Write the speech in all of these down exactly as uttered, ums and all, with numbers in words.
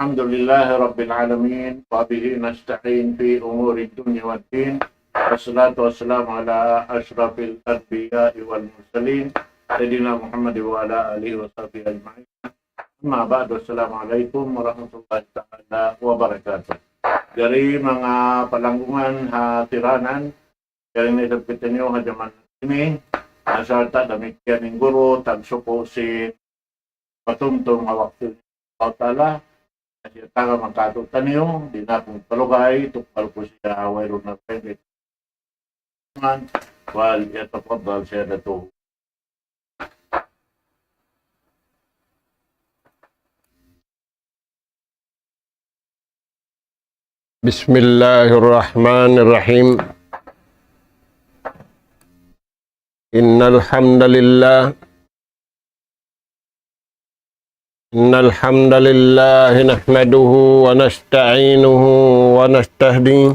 الحمد لله رب العالمين، وبه نستعين في أمور الدنيا والدين، والصلاة والسلام على أشرف الأنبياء والمرسلين، سيدنا محمد وعلى آله وصحبه أجمعين. أما بعد، السلام عليكم ورحمة الله تعالى وبركاته. Jari manga palanggungan ha tiranan, jari na isab kitaniyu ha jaman ini, na sarta' damikkiyan in guru, tagsuku' sin patumtum ha waktu ini. Allah Ta'ala, na siya taga mangkatu' taniyu, di' na aku magpalugay, tukbal ku siya wayruun na pendek. وليتفضل سيادته. بسم الله الرحمن الرحيم. إن الحمد لله، إن الحمد لله نحمده ونستعينه ونستهديه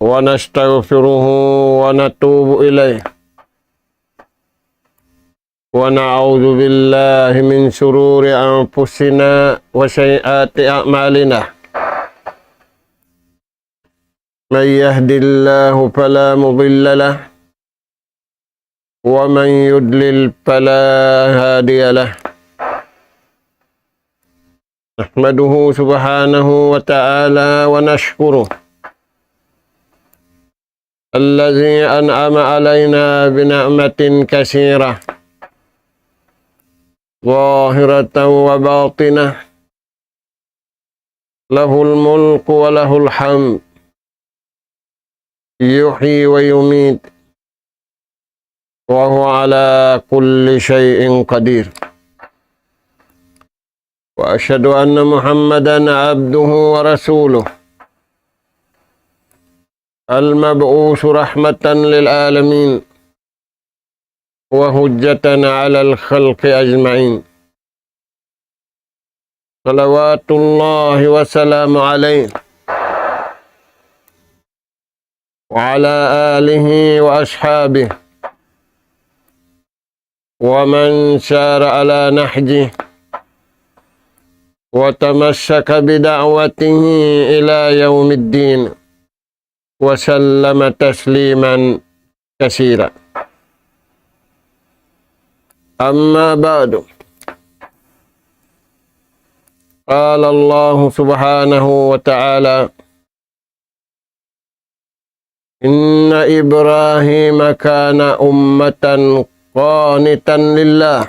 ونستغفره ونتوب إليه، ونعوذ بالله من شرور أنفسنا وسيئات أعمالنا. من يهد الله فلا مضل له، ومن يضلل فلا هادي له. نحمده سبحانه وتعالى ونشكره، الذي أنعم علينا بنعمة كثيرة ظاهرة وباطنة، له الملك وله الحمد، يحيي ويميت، وهو على كل شيء قدير. وأشهد أن محمدا عبده ورسوله، المبعوث رحمة للعالمين، وحجة على الخلق أجمعين، صلوات الله وسلامه عليه وعلى آله وأصحابه ومن سار على نهجه وتمسك بدعوته إلى يوم الدين، وسلم تسليما كثيرا. أما بعد، قال الله سبحانه وتعالى: إن إبراهيم كان أمة قانتا لله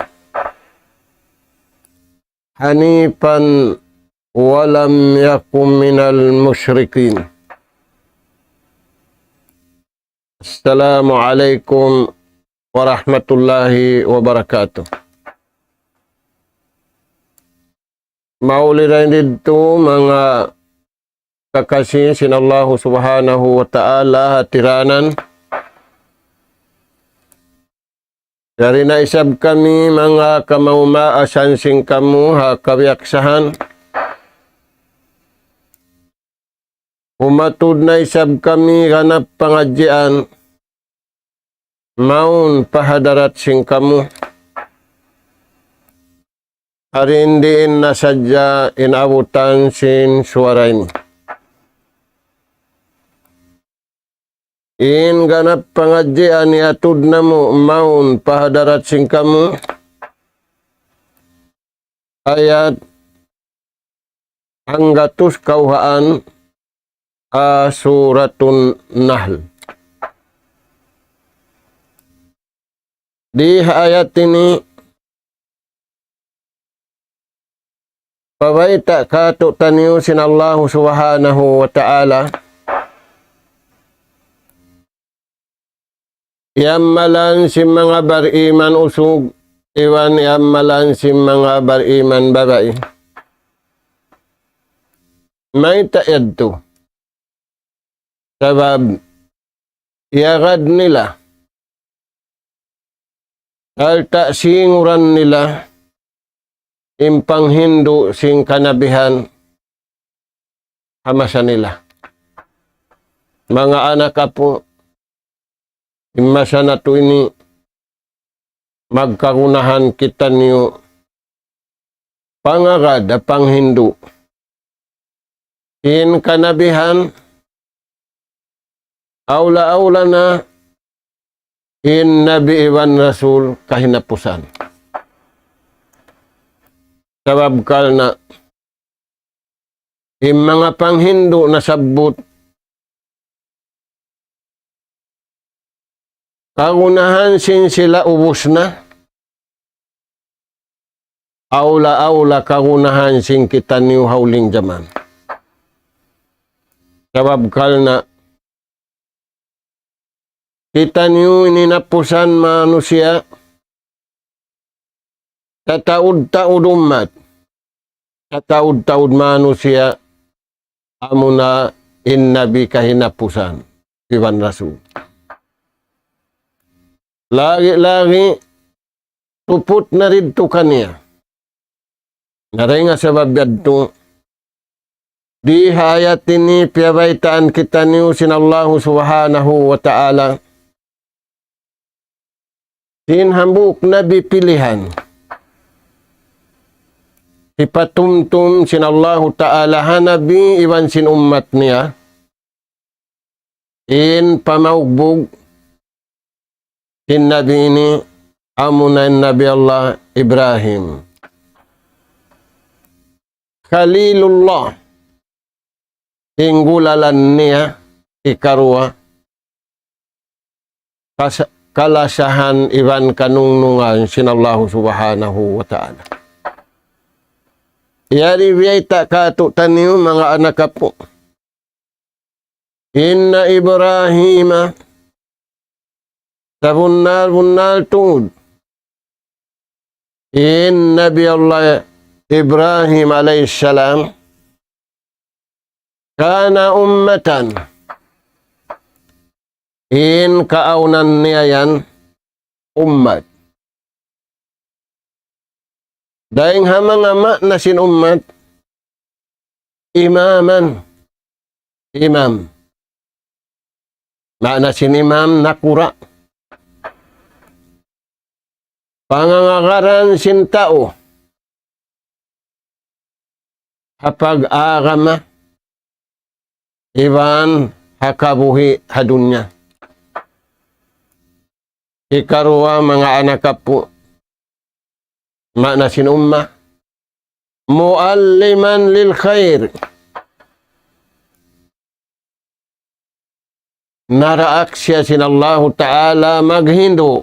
حنيفا ولم يك من المشركين. السلام عليكم ورحمة الله وبركاته. Mauli dayn didtu manga kakasi sin Allahu Subhanahu wa Ta'ala ha tiranan. Yari na isab kami manga kamaas-maasan sin kamu ha kabiyaksahan. Umatud na isab kami ganap pangadjian mawn pa hadarat sin kamu. Ari in diin na sadja in abutan sin suwara ini. In ganap pangadjian iyatud namu' mawn pa hadarat sin kamu. Ayat hanggatus kawhaan ha Suratun Nahl. Di ha ayat ini, pabayta' kātu'niyu sin Allahu Subhanahu wa Ta'ala, iyamalan sin manga bariman usug, iban iyamalan sin manga bariman babai. Mayta' yadtu? Sabab iyagad nila, sarta' singuran nila in panghindu' sin kanabihan ha masa nila. Manga anak apu', in masa natu' ini magkagunahan kitaniyu pangagad, panghindu' sin kanabihan, awla-awla na in nabi iban rasul kahinapusan. Sabab karna' in manga panghindu' nasabbut, kagunahan sin sila ubus na, awla-awla kagunahan sin kitaniyu ha uling jaman. Sabab karna' kitaniyu ini hinapusan manusiya', sataud-taud ummat, sataud-taud manusiya', amuna in nabi kahinapusan iban rasul. Lagi-lagi tuput na didtu kaniya. Na dayn ha sabab yadtu, di ha ayat ini piyabaytaan kitaniyu sin Allahu Subhanahu wa Ta'ala sin hambuuk nabi pilihan. Hipatumtum sin Allahu Ta'ala ha nabi iban sin ummat niya in pamaugbug sin nabi ini, amuna in Nabi Allah Ibrahim. Khalilullah, in gulalan niya ikaruwa, kas-, kalasahan iban kanungnungan sin Allahu Subhanahu wa Ta'ala. Yari biyayta' kātu'niyu manga anak apu'. Inna Ibrahima, sabunnal-bunnal tuud in Nabi Allah Ibrahim alayhis salam, kana ummatan, in kaawnan niya yan ummat. Dayn ha manga maana sin ummat, imaman, imam. Maana sin imam, nakura'. Pangangagaran sin tau ha pag-agama iban ha kabuhi' ha dunya. Ikaruwa, manga anak apu', maana sin umma, mualliman lil khair. Naraak siya sin Allahu Ta'ala maghindu'.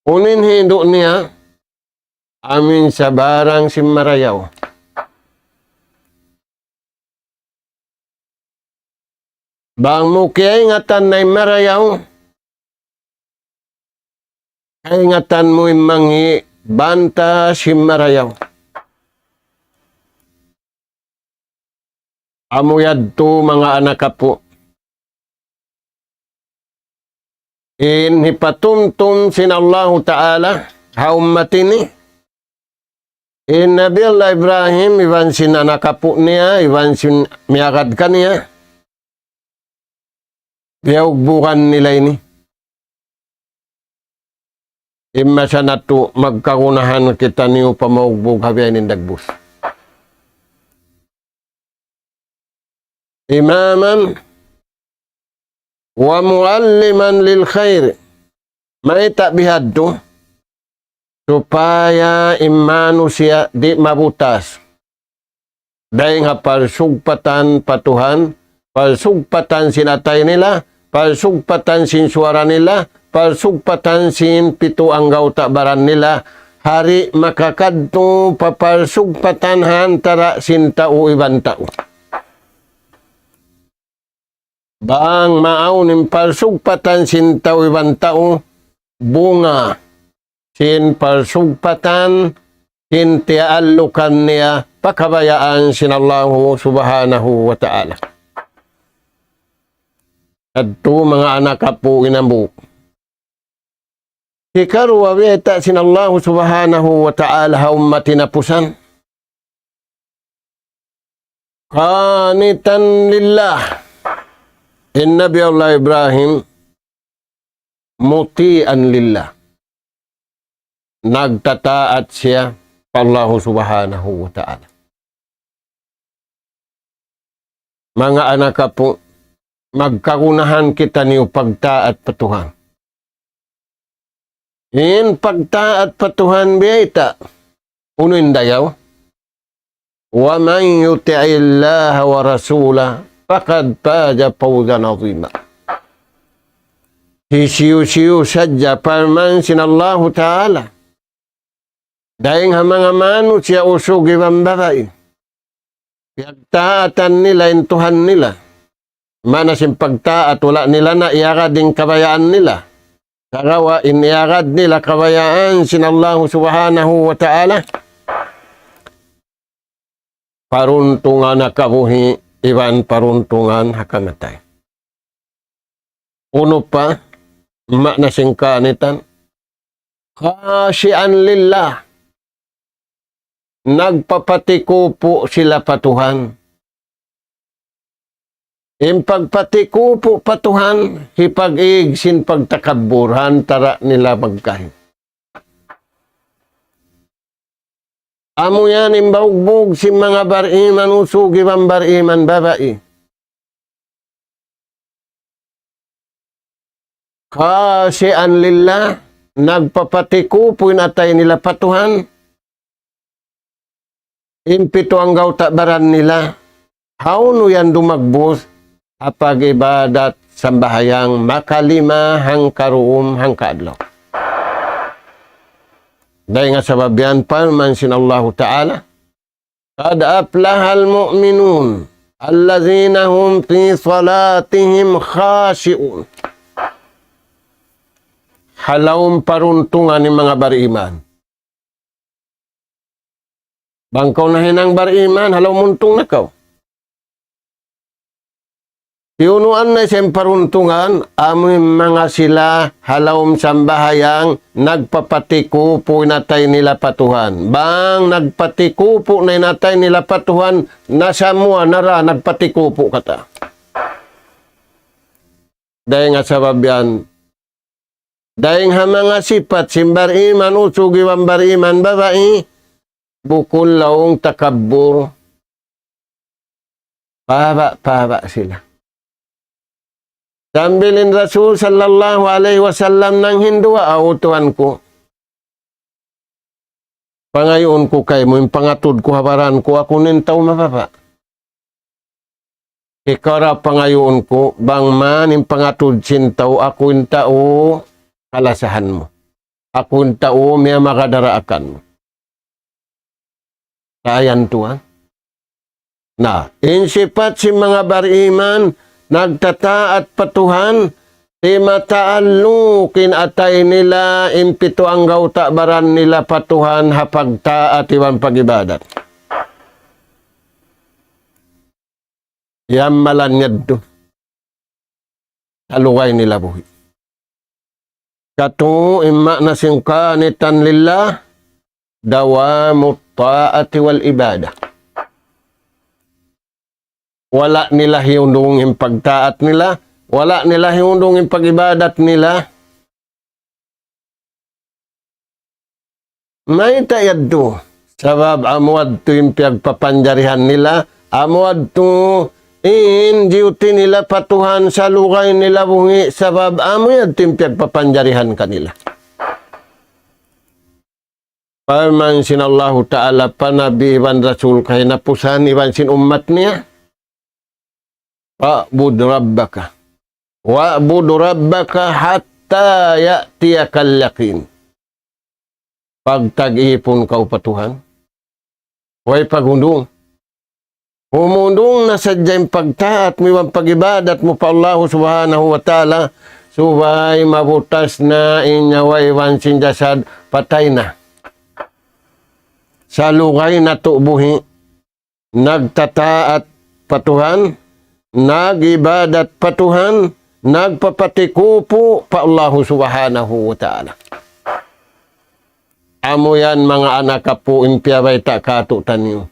Unu in hindu' niya? Amuin sabarang sin marayaw. Bang mu kiyaingatan na in marayaw, kaingatan mu in mangi' banta sin marayaw. Amu yadtu manga anak apu'. In hipatumtum sin Allahu Ta'ala ha ummat ini, in Nabi Allah Ibrahim, iban sin anak apu' niya, iban sin miyagad kaniya, piyaubugan nila ini. Imma sa natu' magkagunahan kitaniyu pa maugbug ha biya' ini dagbus. Imaman wa mualliman lil khair. Mayta' bihadtu? Supaya in manusiya' di' mabutas dayn ha parsugpatan pa Tuhan, parsugpatan sin atay nila, parsugpatan sin suwara nila, parsugpatan sin pitu anggawta' baran nila, ha di' makakadtu pa parsugpatan ha antara' sin tau iban tau. Bang maawn in parsugpatan sin tau iban tau, bunga sin parsugpatan sin tiyaallukan niya pa kabayaan sin Allahu Subhanahu wa Ta'ala. Yadtu manga anak apu' in hambuuk. Hikaruwa, biyayta' sin Allahu Subhanahu wa Ta'ala ha ummat hinapusan. Qanitan lillah. In Nabi Allah Ibrahim, muti'an lillah. Nagtataat siya pa Allahu Subhanahu wa Ta'ala. Manga anak apu', magkagunahan kitaniyu pagtaat pa Tuhan. In pagtaat pa Tuhan biyayta', unu in dayaw? ومن يطع الله ورسوله فقد فاز فوزا عظيما. Hisiyu-siyu sadja parman sin Allahu Ta'ala. Dayng ha manga manusiya' usug iban babai. Piyagtaatan nila in Tuhan nila. Maana sin pagtaat, wala' nila na iyagad in kabayaan nila. Sagawa' in iyagad nila kabayaan sin Allahu Subhanahu wa Ta'ala. Paruntungan ha kabuhi' iban paruntungan ha kamatay. Unu pa, maana sin kanitan, خاشعا لله. Nagpapatikupu' sila pa Tuhan. In pagpatikupu' pa Tuhan, hipag-ig sin pagtakabbur, ha antara' nila magkahi. Amu yan in baugbug sin manga bariman usug iban bariman babai. خاشعا لله, nagpapatikupu' in atay nila pa Tuhan. In pitu anggawta' baran nila, hawnu yan dumagbus, ha pag-ibadat sambahayang makalima hangkaruum hangkaadlaw. Dayng ha sabab yan, parman sin Allahu Ta'ala, قد أفلح المؤمنون الذين هم في صلاتهم خاشعون. Ha lawm paruntungan in manga bariman. Bang kaw nahinang bariman, ha lawm muntung na kaw. Tiyunuan na isab paruntungan, amu in manga sila ha lawm sambahayang nagpapatikupu' in atay nila pa Tuhan. Bang nagpatikupu' na in atay nila pa Tuhan, nasamuwa na ra nagpatikupu' kata'. Dayng ha sabab yan, dayng ha manga sipat sin bariman usug iban bariman babai, bukun laung takabbur. Pahaba'-pahaba' sila. Sambil in Rasul sallallahu alayhi wasallam nanghinduwaa, "O Tuhan ku, pangayuun ku kaymu, in pangatud ku ha baran ku, aku in tau mababa'." Hikaraw pangayuun ku, bang man in pangatud sin tau, aku in tau kalasahan mu. Aku in tau miyamagad ha daakan mu. Sa' yan tuwan. Na, in sipat sin manga bariman, nagtataat pa Tuhan, timataalluq in atay nila, in pitu anggawta' baran nila pa Tuhan, ha pagtaat iban pag-ibadat. Iyamalan niya yadtu. Salugay nila buhi'. Katu' in maana sin qanitan lillah, dawamut ta'ati wal ibadah. Wala' nila hiyundung in pagtaat nila, wala' nila hiyundung in pag-ibadat nila. Mayta' yadtu? Sabab amu yadtu in piyagpapanjarihan nila, amu yadtu in diyuti nila pa Tuhan, salugay nila buhi', sabab amu yadtu in piyagpapanjarihan kanila. Parman sin Allahu Ta'ala pa Nabi iban Rasul kahinapusan iban sin ummat niya. فاعبد ربك. واعبد ربك حتى يأتيك اليقين. Pagtag-ipun kaw pa Tuhan. Way paghundung. Humundung na sadja in pagtaat mu iban pag-ibadat mu pa Allahu Subhanahu wa Ta'ala, subay mabutas na in nyawa iban sin jasad, patay na. Salugay natu' buhi', nagtataat pa Tuhan, nag-ibadat pa Tuhan, nagpapatikupu' pa Allahu Subhanahu wa Ta'ala. Amu yan manga anak apu' in piyabayta' kātu'niyu.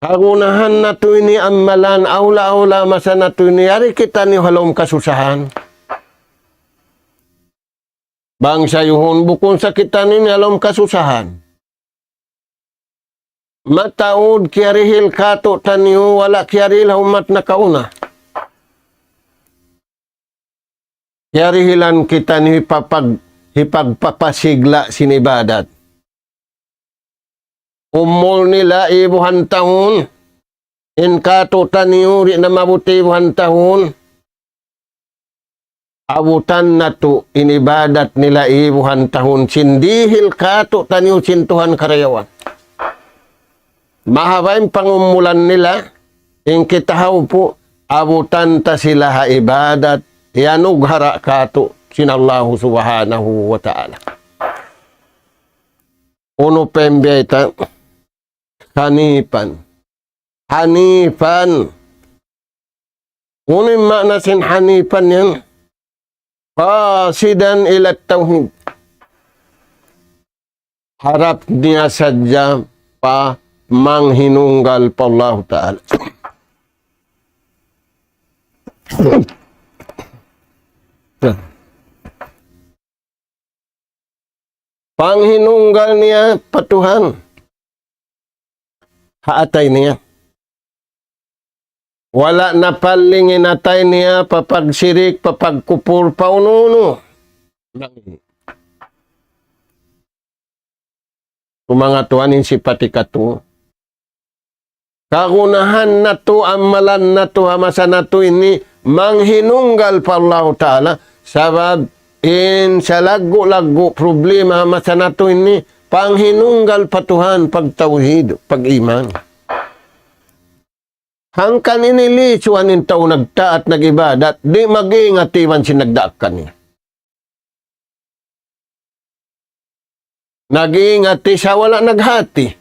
Kagunahan natu' ini amalan, awla-awla masa natu' ini, yari kitaniyu ha lawm kasusahan. Bang sayuhun bukun sa kitaniyu ini ha lawm kasusahan. Mataud kiyarihil kātu'niyu, wala' kiyarihil ha ummat nakauna. Kiyarihilan kitaniyu hipapag-, hipagpapasigla' sin ibadat. Umul nila ibuhan tahun, in kātu'niyu di' na maabut ibuhan tahun. Abutan natu' in ibadat nila ibuhan tahun sin dihil kātu'niyu sin Tuhan karayawan. Mahaba' in pangumulan nila, in kita hawpu', abutan ta sila ha ibadat, iyanughara' kātu' sin Allahu Subhanahu wa Ta'ala. Unu pa in biyayta'? Hanifan. Hanifan. Unu in maana sin hanifan yan? Qasidan ila tawhid. Harap niya sadja pa manghinunggal pa Allahu Ta'ala. Panghinunggal niya pa Tuhan. Ha atay niya. Wala' na paling in atay niya pa pagsirik, pa pagkupur, pa unu-unu. Nang ini. Tumangatuan in sipat ikatu. Kagunahan natu', amalan natu', ha masa natu' ini, manghinunggal pa Allahu Ta'ala, sabab in salaggu'-laggu' problema ha masa natu' ini, panghinunggal pa Tuhan, pagtawhid, pag-iman. Hangkan ini lisuan in tau nagtaat, nag-ibadat, di' mag-ingat iban sin nagdaak kaniya. Nag-iingat siya wala' naghati.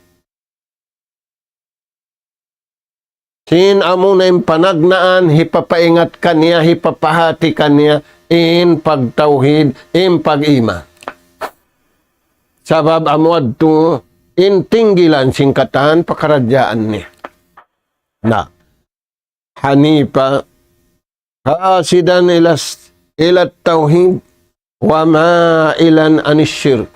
Sin amuna in panagnaan, hipapaingat kaniya, hipapahati kaniya, in pagtawhid, in pag-iman. Sabab amu yadtu, in tinggilan sin katan pakaradjaan niya. Na, hanifa, qasidan ila, ila tawhid, wa ma'ilan anis shirk.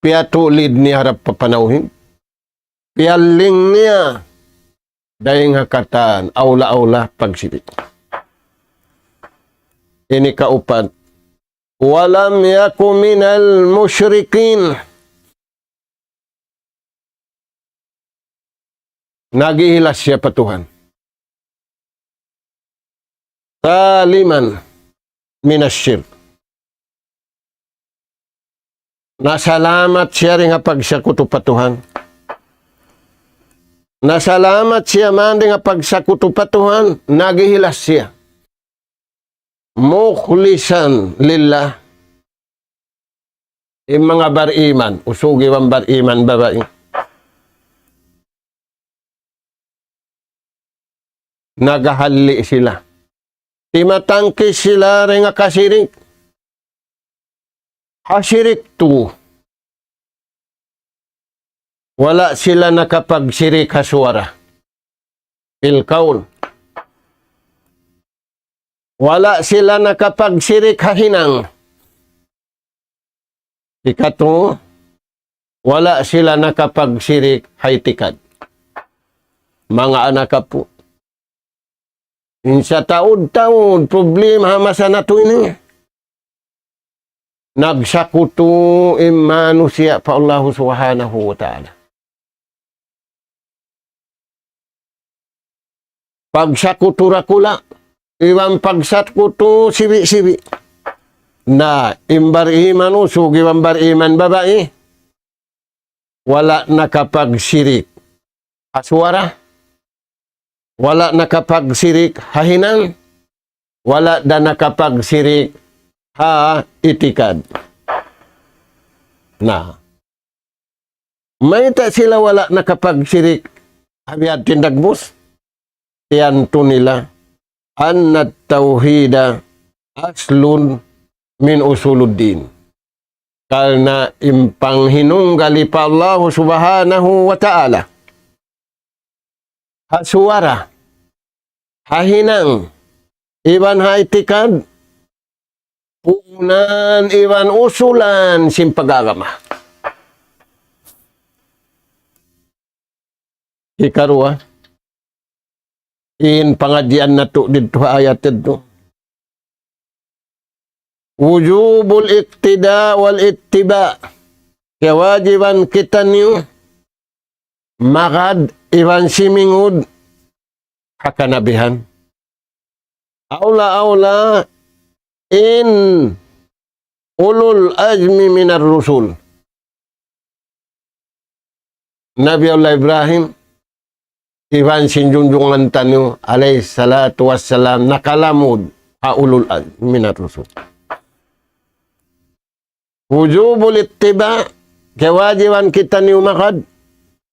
Piyatulid niya harap pa panawhid. Piyaling niya dayn ha katan, awla-awla pagsirik. Ini kaupat. Wa lam yaku minal mushrikin. Naghihilas siya pa Tuhan. Saliman minash shirk. Nasalamat siya dayn ha pagsakutu pa Tuhan. Nasalamat siya man dayn ha pagsakutu pa Tuhan, naghihilas siya. Mukhlisan lillah. In manga bar-iman, usug iban bar-iman babai. Naghahalli' sila. Timatangkis sila dayn ha kasirik. Ha sirik tu. Wala' sila nakapagsirik ha suwara. Fil qawl. Wala' sila nakapagsirik ha hinang. Ikatu, wala' sila nakapagsirik ha itikad. Manga anak apu'. In sataud-taud problema ha masa natu' ini. Nagsakutu in manusiya' pa Allahu Subhanahu wa Ta'ala. Pagsakutu dakula', iban pagsakutu sibi'-sibi'. Na, in bar-iman usug, iban bar-iman babai, wala' nakapagsirik ha suwara, wala' nakapagsirik ha hinang, wala' da nakapagsirik ha itikad. Na, mayta' sila wala' nakapagsirik ha biya' diin dagbus? Tiyantu nila, anna tawhida aslun min usuluddin. Karna' in panghinunggali pa Allahu Subhanahu wa Ta'ala ha suwara, ha hinang, iban ha itikad, puunan iban usulan sin pag-agama. Hikaruwa, in pangadjian natu' didtu ha ayat yadtu. وجوب الاقتداء والاتباع. Kawajiban kitaniyu magad iban simingud ha kanabihan. Awla-awla in ulul azmi minar rusul. Nabi Allah Ibrahim, iban sin junjungan taniyu, alayhi salatu wassalam, nakalamud ha ulul azmi minar rusul. وجوب الاتباع, kawajiban kitaniyu magad,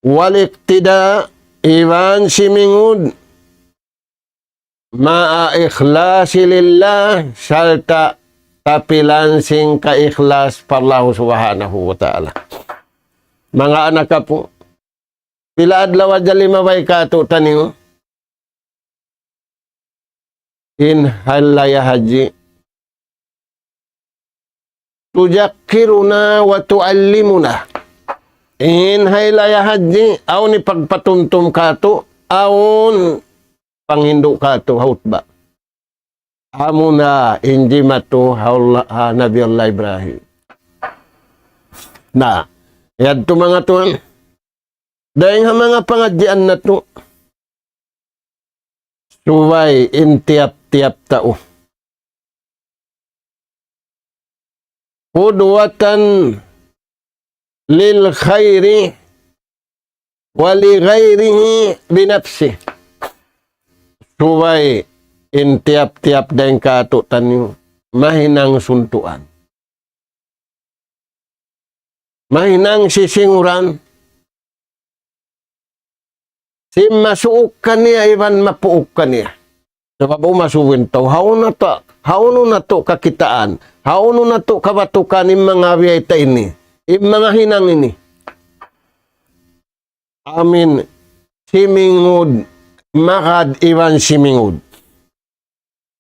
والاقتداء, iban simingud, مع الإخلاص لله, sarta' tapilan sin kaikhlas pa Allah Subhanahu wa Ta'ala. Manga anak apu', pila adlaw ajal limabay katu'taniyu in ha laya hajji. تذكرنا وتعلمنا. In ha laya hajji, awn hipagpatumtum katu', awn panghindu' katu' ha hutba. Amuna in jimatu ha Allah, ha Nabi Allah Ibrahim. Na, yadtu manga tuwan, dayng ha manga pangadjian natu', subay in tiyap-tiyap tau قدوة للخير ولغيره بنفسه. Subay in tiyap-tiyap dayng katu'taniyu mahinang suntuan, mahinang sisinguran, sin masuuk kaniya iban mapuuk kaniya. Sabab umasubu in tau, hawnu natu', hawnu natu' kakitaan, hawnu natu' kabatukan in manga biyayta' ini, in manga hinang ini. Amin, simingud, magad iban simingud.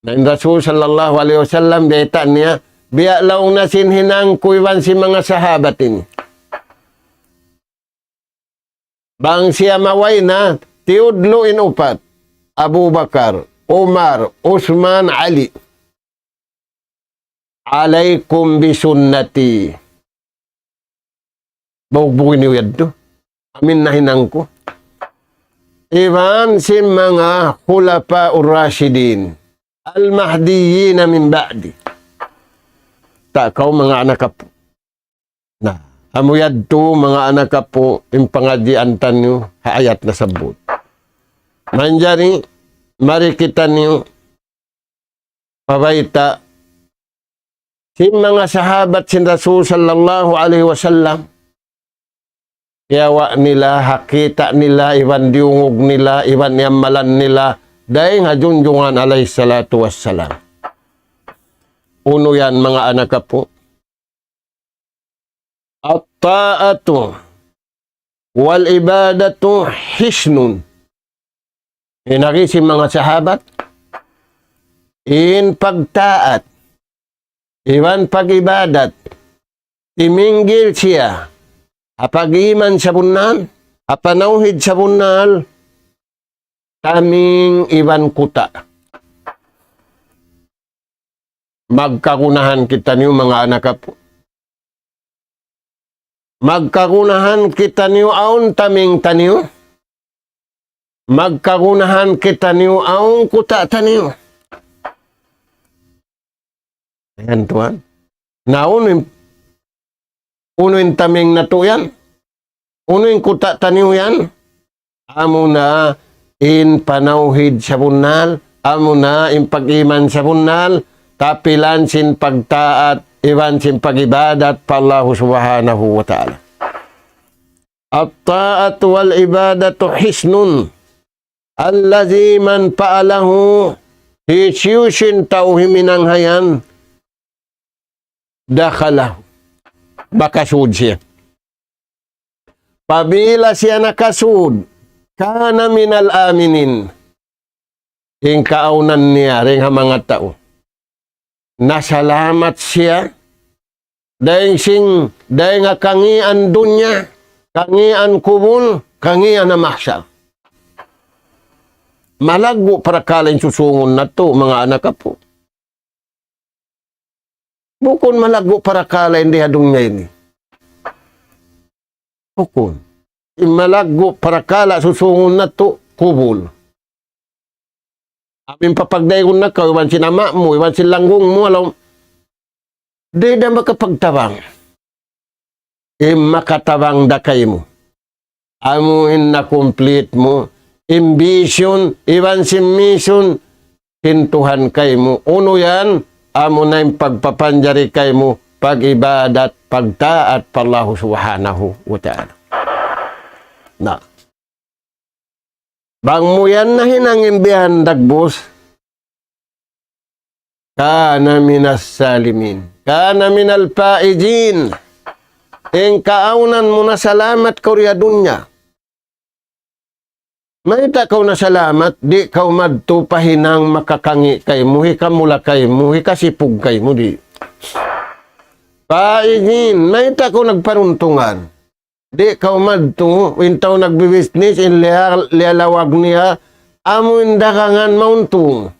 Na in Rasul sallallahu alayhi wasallam biyayta' niya, biya' laung na sin hinang ku iban sin manga sahabat ini. Bang siya maway na, tiyudlu' in upat, Abu Bakar, Umar, Usman, Ali. عليكم بسنتي. Bugbugin niyu yadtu. Amin na hinang ku. Iban sin manga khulafa ur-rashidin. Al-mahdiyyin min ba'di. Ta kaw manga anak apu'. Na, amu yadtu manga anak apu' in pangadjian taniyu ha ayat nasabbut. Manjari, mari kitaniyu pabayta' sin manga sahabat sin Rasul sallallahu alayhi wasallam. Kiyawa' nila, ha kita' nila, iban diyungug nila, iban iyamalan nila, dayng ha junjungan alayhi salatu wassalam. Unu yan manga anak apu'? الطاعة والعبادة حصن. In agi sin manga sahabat, in pagtaat, iban pag-ibadat, timinggil siya, ha pag-iman sabunnal, ha panawhid sabunnal, taming iban kuta'. Magkagunahan kitaniyu manga anak apu'. Magkagunahan kitaniyu awn taming taniyu. Magkagunahan kitaniyu awn kuta' taniyu. Yan tuwan. Na unu in, unu in taming natu' yan? Unu in kuta' taniyu yan? Amuna in panawhid sabunnal, amuna in pag-iman sabunnal, tapilan sin pagtaat, iban sin pag-ibadat pa Allahu Subhanahu wa Ta'ala. الطاعة والعبادة حصن الذي من فعله, hisiyu-siyu in tau himinang hayan, دخله, makasud siya. Apabila siya nakasud, كان من الآمنين. In kaawnan niya, dayng ha manga tau. nasalamat siya, dayn sin, dayn ha kangīan dunya, kangīan kubul, kangīan ha mahsar. Malaggu' parakala' in susūngun natu', manga anak apu'. Bukun malaggu' parakala' in di ha dunya ini. Bukun. In malaggu' parakala' susūngun natu', kubul. Amu in papagdaygun na kaw, iban sin ama' mu, iban sin langgung mu, alaw. Di' da makapagtabang. In makatabang da kaymu, amu in na-complete mu in vision, iban sin mission sin Tuhan kaymu. Unu yan? Amu na in pagpapanjari kaymu pag-ibadat, pagtaat pa Allahu Subhanahu wa Ta'ala. Na. Bang mu yan nahinang in biya' yan dagbus, كان من السالمين. كان من الفائزين. In kaawnan mu nasalamat kaw di ha dunya. Mayta' kaw nasalamat, di' kaw madtu pa hinang makakangī' kaymu, hikamula kaymu, hikasipug kaymu, di'. Faizin, mayta' kaw nagparuntungan. Di' kaw madtu, in tau nagbibisnis, in liya-, liyalawag niya, amu in dagangan mauntung.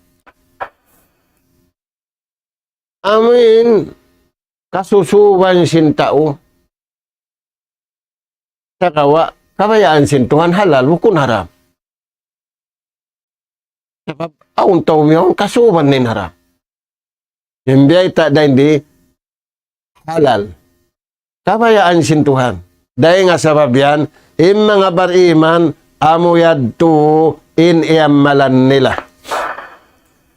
Amu in kasusuban sin tau. Sagawa', kabayaan sin Tuhan halal, bukun haram. Sabab, awn tau bihaun kasuban in haram. In biyayta' dayn di halal. Kabayaan sin Tuhan. Dayn ha sabab yan, in manga bariman, amu yadtu in iyamalan nila.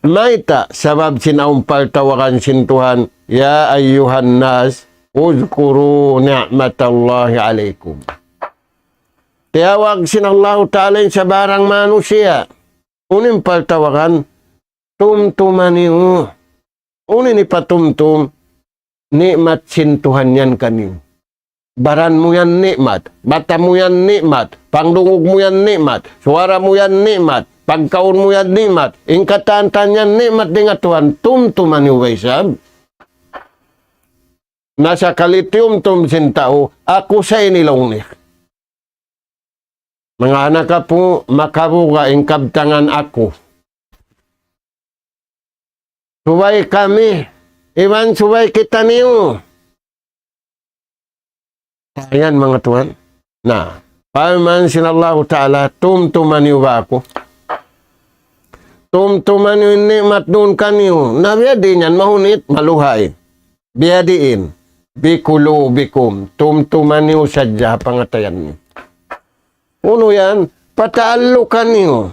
Mayta', sabab sin awn pagtawagan sin Tuhan, يا أيها الناس اذكروا نعمة الله عليكم. Tiyawag sin Allahu Ta'ala in sabarang manusiya'. Unu in pagtawagan, tumtuma niyu. Unu in hipatumtum, ni'mat sin Tuhan yan kaniyu. Baran mu yan ni'mat, mata mu yan ni'mat, pangdungug mu yan ni'mat, suwara mu yan ni'mat, pagkaun mu yan ni'mat, in katan-katan yan ni'mat dayn ha Tuhan, tumtuma niyu ba isab? Na sakali tiyumtum sin tau, aku sa ini laung niya. Manga anak apu', makabuga' in kabtangan aku. Subay kami, iban subay kitaniyu. Yan, manga tuwan. Na, parman sin Allahu Ta'ala, tumtuma niyu ba aku? Tumtuma niyu in ni'mat duun kaniyu. Na biyadiin yan, mahunit, maluhay. Biyadiin, بقلوبكم, tumtuma niyu sadja ha pangatayan niyu. Unu yan, pataallukan niyu,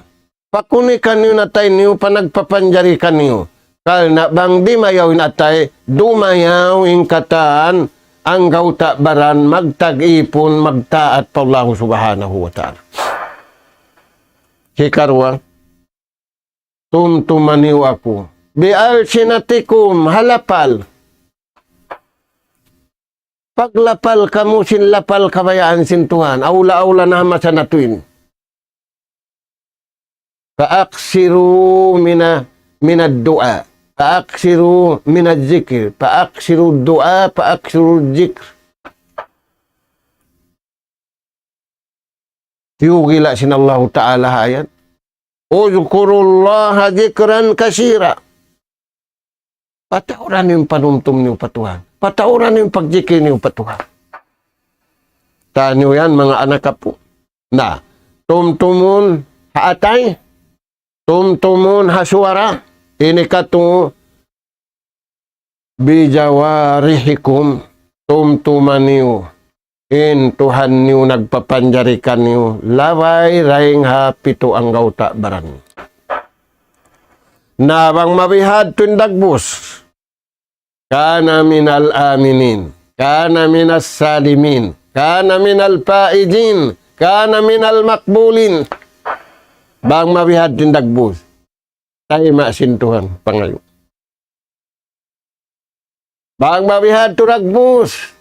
pakunikan niyu in atay niyu, panagpapanjari kaniyu. Karna' bang dimayaw in atay, dumayaw in katan anggawta' baran magtag-ipun, magtaat pa Allahu Subhanahu wa Ta'ala. Hikaruwa, tumtuma niyu aku. بألسنتكم, ha lapal. Paglapal kamu sin lapal kabayaan sin Tuhan. Awla-awla na ha masa natu' ini. فأكثروا من، من الدعاء. فأكثروا من الذكر. فأكثروا الدعاء، فأكثروا الذكر. Tiyugila' sin Allahu Ta'ala ha ayat, اذكروا الله ذكرا كثيرا. Patauran niyu in panumtum niyu pa Tuhan. Patauran niyu in pagjikil niyu pa Tuhan. Taniyu yan, manga anak apu'. Na, tumtumun ha atay, tumtumun ha suwara, ini katu' بجوارحكم, tumtuma niyu in Tuhan niyu nagpapanjari kaniyu, labay dayn ha pitu anggawta' baran. Na bang mabihadtu in dagbus, كان من الآمنين, كان من السالمين, كان من الفائزين, كان من المقبولين. Bang mabihadtu in dagbus, tayma' sin Tuhan pangayu'. Bang mabihadtu dagbus,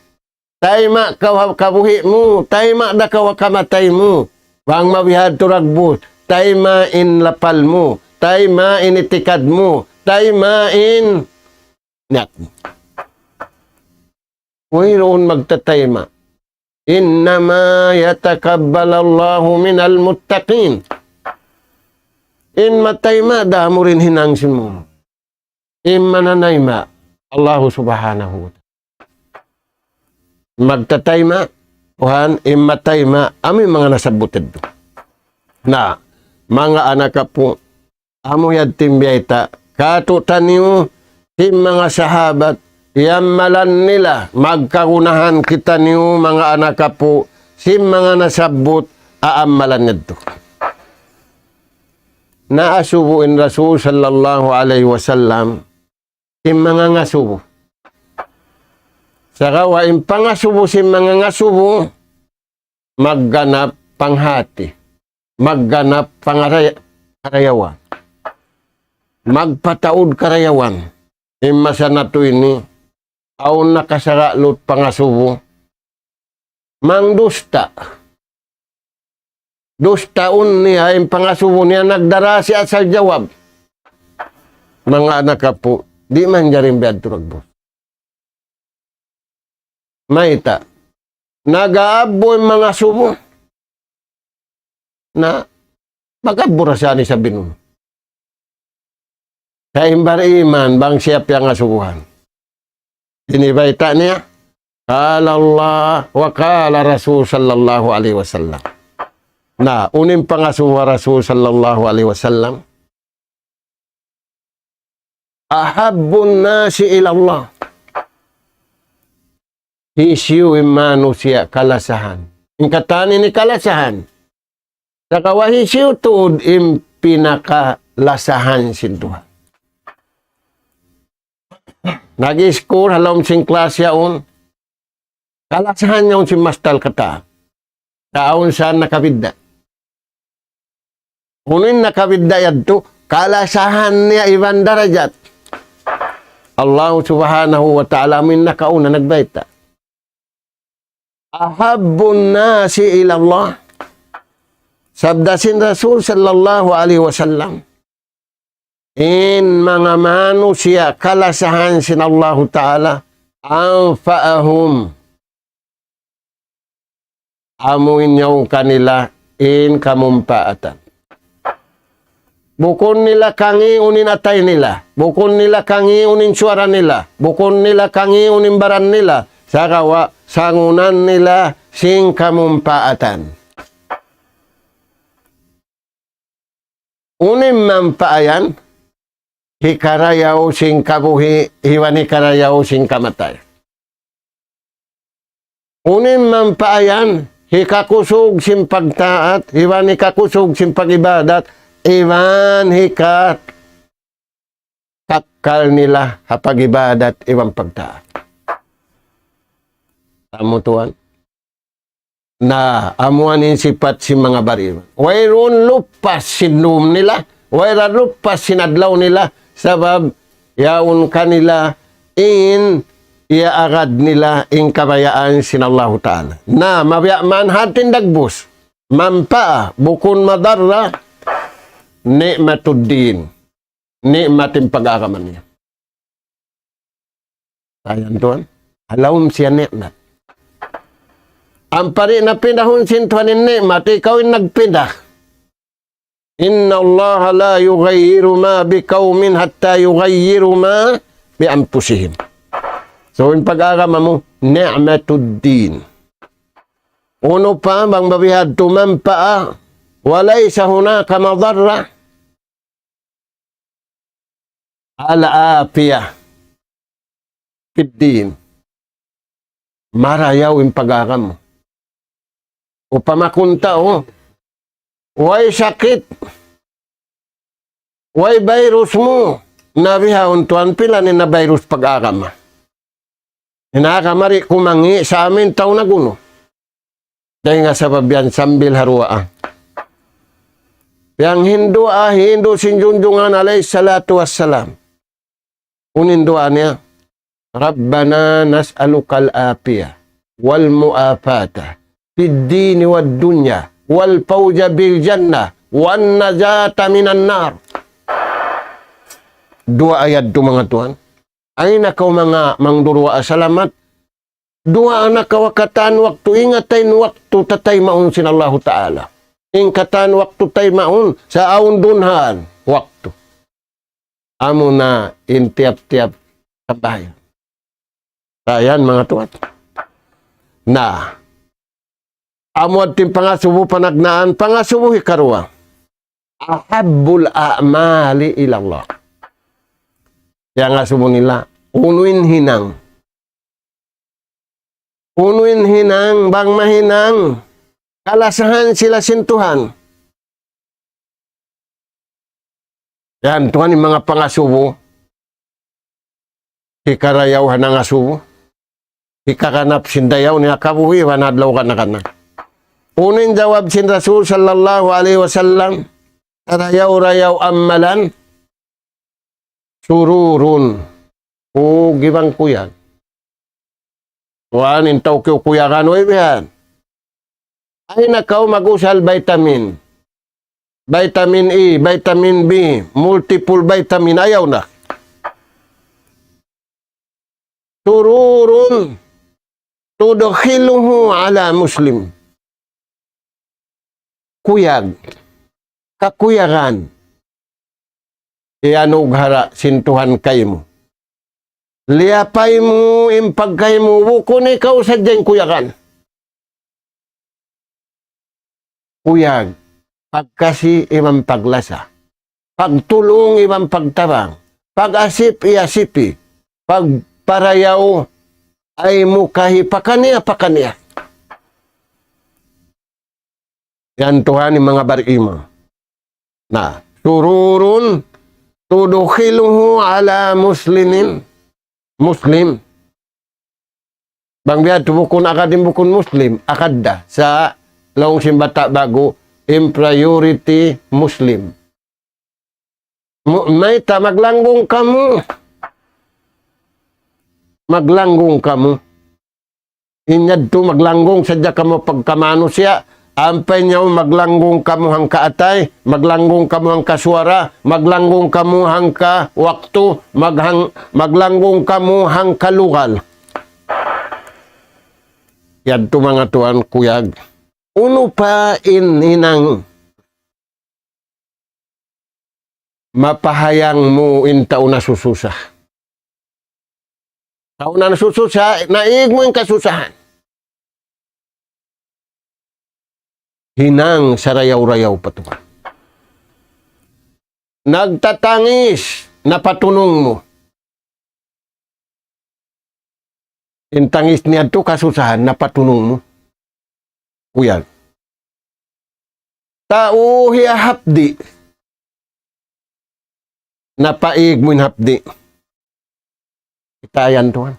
tayma' kaw-, kabuhi' mu, tayma' da kaw kamatay mu. Bang mabihadtu dagbus, tayma' in lapal mu, tayma' in itikad mu, tayma' in Niyat mu. Wayruun magtatayma'. إنما يتقبل الله من المتقين. In matayma' da amu in hinang sin mu'min. In mananayma', Allahu Subhanahu wa Ta'ala. Magtatayma', kuhan, in matayma', amu in manga nasabbut yadtu. Na, manga anak apu', amu yadtu in biyayta', katu' taniyu, sin manga sahabat, iyammalan nila, magkagunahan kitaniyu, manga anak apu', sin manga nasabbut, aammalan yadtu. Naasubu in Rasul sallallahu alayhi wasallam, sin manga ngasubu. Sagawa' in pangasubu sin manga ngasubu, magganap panghati, magganap pangaray-, karayawan, magpataud karayawan. In masa natu' ini, awn nakasara' lut pangasubu, mangdusta. Dustaun niya in pangasubu niya, nagdara siya asal jawab. Manga anak apu', di' manjari in biyadtu nagbus. Mayta'? Nag-aabbu in mangasubu. Na, mag-abbu ra siya ni sabinun. Sa' in bariman, bang siya piyangasubuhan. Ini bayta' niya, قال الله وقال رسول صلى الله عليه وسلم. Na, unu in pangasubu Rasul sallallahu alayhi wasallam. أحب الناس إلى الله. Hisiyu in manusiya' kalasahan. In katan ini kalasahan. Sagawa' hisiyu tuud in pinakalasahan sin Tuhan. Nag-score ha lawm sin class yaun. Kalasahan yaun sin mastal katan. Sa' awn sa nakabidda'. Unu in nakabidda' yadtu, kalasahan niya iban darajat. Allah Subhanahu wa Ta'ala amu in nakauna nagbayta'. أحب الناس إلى الله. Sabda sin Rasul sallallahu alayhi wasallam. In manga manusiya' kalasahan sin Allahu Ta'ala, أنفعهم. Amu in yaun kanila in kamumpaatan. Bukun nila kangiun in atay nila. Bukun nila kangiun in suwara nila. Bukun nila kangiun in baran nila. Sagawa' sangunan nila sin kamumpaatan. Unu in manpaa yan, hikarayaw sin kabuhi', iban hikarayaw sin kamatay. Unu in manpaa yan, hikakusug sin pagtaat, iban hikakusug sin pag-ibadat, iban hikatakkal nila ha pag-ibadat, iban pagtaat. Amu tuwan. Na, amu yan in sipat sin manga bariman. Wayruun lupas sin dum nila, wayruun lupas sin adlaw nila, sabab yaun kanila in iyaagad nila in kabayaan sin Allahu Ta'ala. Na, mabiya' man hati in dagbus, manpaa, bukun madarra, ni'matuddin. Ni'mat in pag-agama niya. Ayan tuwan. Ha lawm siya ni'mat. Ampa di' na pindahun sin Tuhan in ni'mat, ikaw in nagpinda. إن الله لا يغير ما بقوم حتى يغيروا ما بأنفسهم. So, in pag-agama mu, ni'matuddin. Unu pa, bang biyadtu manpaa, وليس هناك مضرة. العافية في الدين. Marayaw in pag-agama mu. Upama kunta, o, way sakit, way virus mu, na bihaun tuwan pila in na virus pag-agama. In agama di' kumangi' sa amin tau nagunu. Dayn ha sabab yan sambil ha duwaa. Piyanghindu', hindu' sin junjungan alayhi salatu wassalam. Unu in duwaa niya, ربنا نسألك العافية والمعافاة في الدين والدنيا والفوز بالجنة والنجاة من النار. Duwaa yadtu manga tuwan. Ay na kaw manga mangduruwaa salamat. Duwaa na kaw ha katan waktu, ingat in waktu ta taymaun sin Allahu Ta'ala. In katan waktu taymaun, sa' awn dunhan waktu. Amuna in tiyap-tiyap sambahayang. Sa' yan, manga tuwan. Na, amu adtu in pangasubu panagnaan, pangasubu hikaruwa. Ahabbul a'mali ilallah. Yan asubu nila, unu in hinang. Unu in hinang, bang mahinang kalasahan sila sin Tuhan. Yan, tuwan in manga pangasubu. Hikarayaw ha nangasubu. Hikaganap sin dayaw niya kabuhi', iban adlaw kana-kana. Unu in jawab sin Rasul sallallahu alayhi wasallam, karayaw-rayaw amalan, sururun. O, gibang kuyag. Tuwan, in tau kiyu kuyagan, way bihan. Ay na kaw mag-usal vitamin. Vitamin E, vitamin B, multiple vitamin, ayaw na. Sururun tudkhiluhu ala muslim. Kuyag. Kakuyagan. Iyanughara' sin Tuhan kaymu. Liyapay mu in pagkahi mu, bukun ikaw sadja in kuyagan. Kuyag, pagkasi iban paglasa, pagtulung iban pagtabang, pag-asip iyasipi, pagparayaw, ay mu kahi pakaniya-pakaniya. Yan tuwan in manga bariman. Na, sururun tudkhiluhu ala muslimin, Muslim. Bang biya' tu bukun agad in bukun Muslim, agad da. Sa' laung sin Bata' Bagu', in priority Muslim. Mu-, mayta' maglanggung kamu. Maglanggung kamu. In yadtu maglanggung sadja kamu pagkamanusiya', ampa in yaun maglanggung kamu hangka atay, maglanggung kamu hangka suwara, maglanggung kamu hangka waktu, maghang-, maglanggung kamu hangka lugal. Yadtu manga tuwan kuyag. Unu pa in hinang mapahayang mu in tau nasususa. Tau nasususa, naig mu in kasusahan. Hinang sarayaw-rayaw pa tuwan. Nagtatangis, napatunung mu. In tangis niya tu kasusahan, napatunung mu. Kuyag. Tau hiyahapdi'. Napaig mu in hapdi'. Kita' yan tuwan.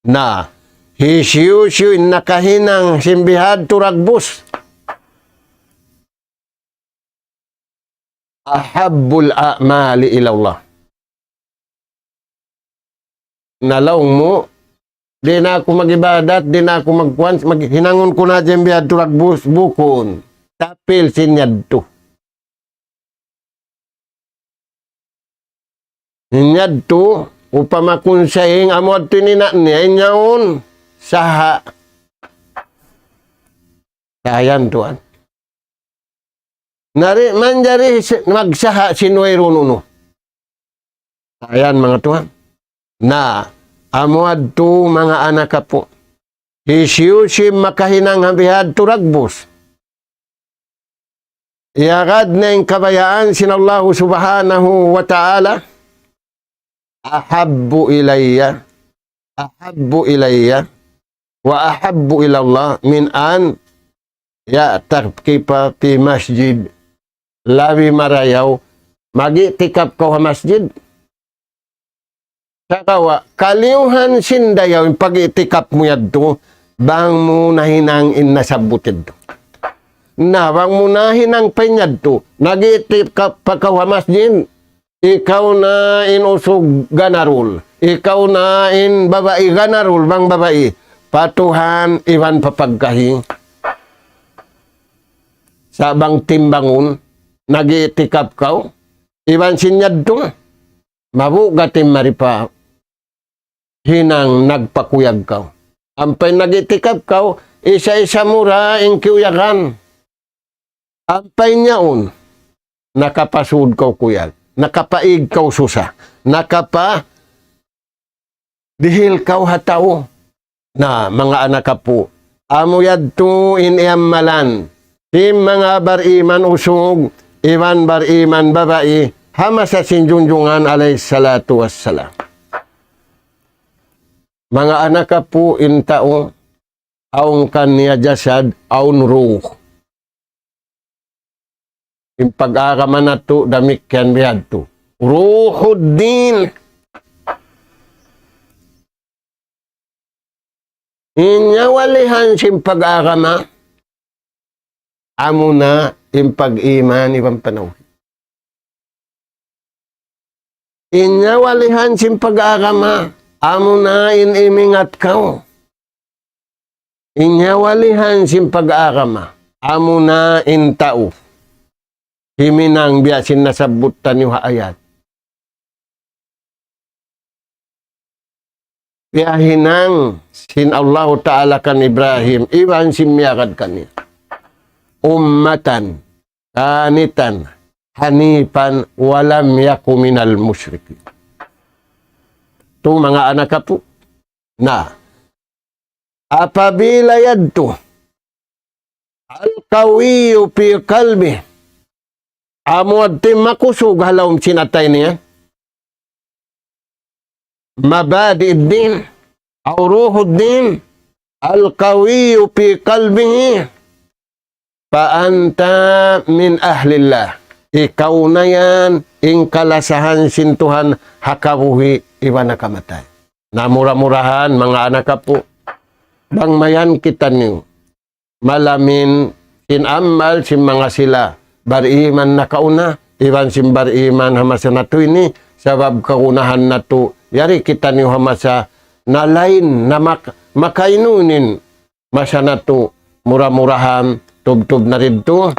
Na, hisiyu-siyu in nakahinang sin bihadtu dagbus. Ahabbul a'mali ilallah. Na laung mu, di' na aku mag-ibadat, di' na aku magkuwan, mag-, hinangun ku na yan bihadtu dagbus, bukun. Tapil sin yadtu. In yadtu, upama kunu' saying, amu yadtu in ina' niya, in yaun, saha. Sa' yan tuwan. Na di' manjari si-, magsaha sin wayruun unu. Sa' yan manga tuwan. Na, amu yadtu manga anak apu'. Hisiyu-siyu in makahinang ha bihadtu dagbus. Iyagad niya in kabayaan sin Allahu subhanahu wa ta'ala. Ahabbu ilayya, ahabbu ilayya, wa ahabbu ilallah min an ya'takifa fi masjid. Labi marayaw, mag-i'tikaf kaw ha masjid. Sagawa', kaliyuhan sin dayaw in pag-i'tikaf mu yadtu, bang mu nahinang in nasabbut yadtu. Na, bang mu nahinang pa in yadtu, nag-i'tikaf pa kaw ha masjid, ikaw na in usug ganarul, ikaw na in babai ganarul, bang babai, pa Tuhan iban pa pagkahi. Sa' bang timbangun, nag-i'tikaf kaw, iban sin yadtu, mabuga' tim mari pa hinang nagpakuyag kaw. Ampa in nag-itikaf kaw, isa-isa mu ra in kiyuyagan. Ampa in yaun, nakapasud kaw kuyag, nakapaig kaw susa, nakapa dihil kaw ha tau. Na, manga anak apu', amu yadtu in iyamalan sin manga bariman usug iban bariman babai ha masa sin Junjungan alayhis salatu wassalam. Manga anak apu', in tau, awn kaniya jasad, awn ruh. In pag-agama natu' damikkiyan bihadtu. Ruhuddin. In nyawalihan sin pag-agama, amuna in pag-iman iban panawhid. In nyawalihan sin pag-agama, amuna in imingat kaw. In nyawalihan sin pag-agama, amuna in tau. Himinang biya' sin nasabbut taniyu ha ayat. Biya' hinang sin Allahu Ta'ala kan Ibrahim, iban sin miyagad kaniya. Ummatan, qanitan, hanifan, wa lam yaku minal mushrikin. Tu manga anak apu'. Na, apabila yadtu, al-qawiyyu fi qalbi, amu yadtu makusug ha lawm sin atay niya, mabadi' din, aw ruhu din, al-qawiyyu fi qalbihi, fa anta min ahlillah. Ikaw na yan in kalasahan sin Tuhan ha kabuhi' iban ha kamatay. Na mura-murahan, manga anak apu', bang mayan kitaniyu malamin sin amal sin manga sila bariman nakauna, iban sin bariman ha masa natu' ini, sabab kagunahan natu', yari kitaniyu ha masa na lain, na mak-, makainu in masa natu', mura-murahan tubtub na didtu.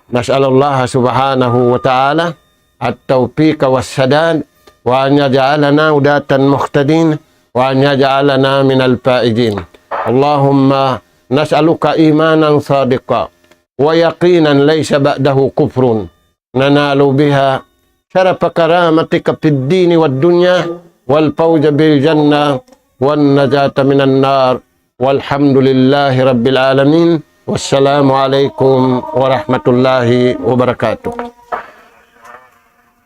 نسأل الله سبحانه وتعالى التوفيق والسداد، وأن يجعلنا هداة مهتدين، وأن يجعلنا من الفائزين. اللهم نسألك إيمانا صادقا ويقينا ليس بعده كفر، ننال بها شرف كرامتك في الدين والدنيا، والفوز بالجنة، والنجاة من النار. والحمد لله رب العالمين. والسلام عليكم ورحمة الله وبركاته.